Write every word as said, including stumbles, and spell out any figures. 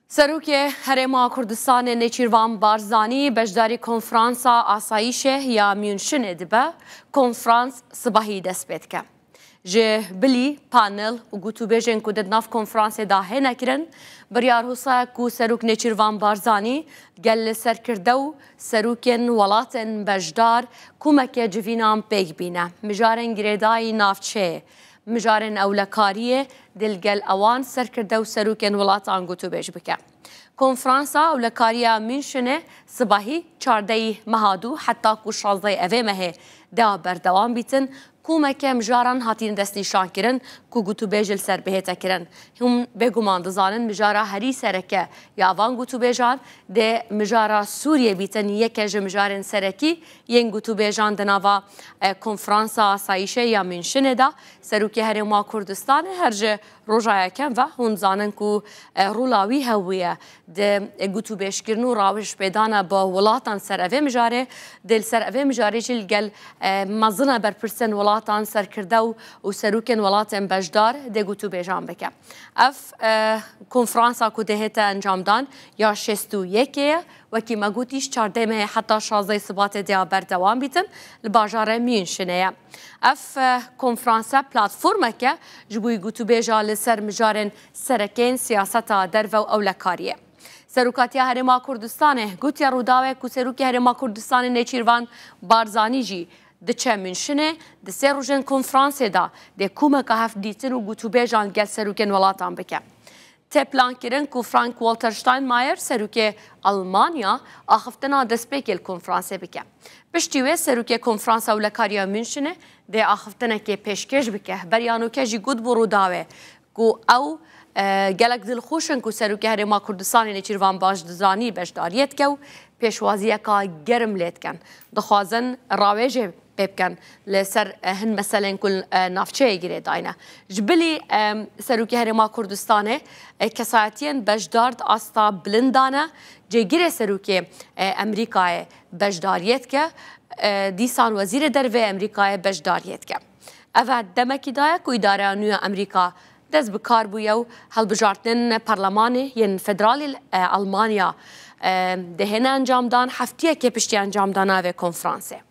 Serokê Herêma Kurdistanê Nêçîrvan Barzanî beşdarî konferansa asayîşê ya Münşinê dibe. Konferans sibahî dest pê dike. Ji bilî panel û gotûbêjên ku di nav konferansê de hêne kirin, biryar hûsa ye ku Serok Nêçîrvan Barzanî gel li serkirde û serokên welatên beşdar komeke civînan pêk bîne. Mijarên girêdayî navçeyê, mijarên ewlekariyê dê li gel ewan serkirde û serokên welatan gotûbêj bike. Konferansa Ewlekariya Münşinê sibahî çardeyî meha dû heta ku şazdeyî evê mehê dê berdewam bîtin, komeke mijaran hatîn destnîşankirin ku gotûbêj li ser bihête kirin. Hûn bêguman dizanin mijara herî sereke ya van gotûbêjan dê mijara Sûriyê bîtin, yeke ji mijarên serekî yên gotûbêjan di nava, e, konferansa asayîşê ya Münşinê de. Serokê Herêma Kurdistanê her ji roja yekem ve hûn dizanin ku, e, rola wî hewbûye di gotûbêjkirin û rawişpêdana bi welatan ser evê mijarê, dê li ser evê mijarê jî li gel, e, mezina berpirsên welatan serkirde û, û serokên welatên beşdar dê gotûbêjan bike. Ev, e, konferansa ku dê hête encamdan ya şêst û yekê ye. Wekî me gotî, ji çardeh mehê heta şazdeh Sibatê dê berdewam bîtin, li bajarê Münşinê ye. Ev, e, konferanse platformeke ji bo gotûbêja li ser mijarên serekên siyaseta derve û ewlekariyê. Serokatiya Herêma Kurdistanê gotiye Rûdawê ku Serokê Herêma Kurdistanê Nêçîrvan Barzanî jî diçe Münşinê, di sê rojên konferansê de dê komeka hevdîtin û gotûbêjan gel serokên welatan bike. Tê plankirin ku Frank-Walter Steinmeier, serokê Almanya, axiftina destpêkê li konferansê bike. Piştî wê serokê Konferansa Ewlekariya Münşinê dê axiftinekê pêşkêş bike. Beriya nûke jî gotibû Rûdawê ku ew, e, gelek dilxweş in ku Serokê Herêma Kurdistanê Nêçîrvan Barzanî beşdariyê dike û pêşwaziyeka germ lê dikin. Dixwazin rawêjê pê bikin li ser, e, hin meselên ku, e, navçeyê girêdayî ne. Ji bilî, e, Serokê Herêma Kurdistanê, e, kesayetiyên beşdar di asta bilind de ne. Cêgirê Serokê, e, Amerîkayê beşdariyê dike, e, dîsan Wezîrê Derve Amerîkayê beşdariyê dike. Ev demekî daye ku îdareya nû ya Amerîka dest bi kar bûye û hilbijartinên perlemanê yên federalî, e, Almanya, e, dê hêne encamdan, heftiyekê piştî encamdana vê konferansê.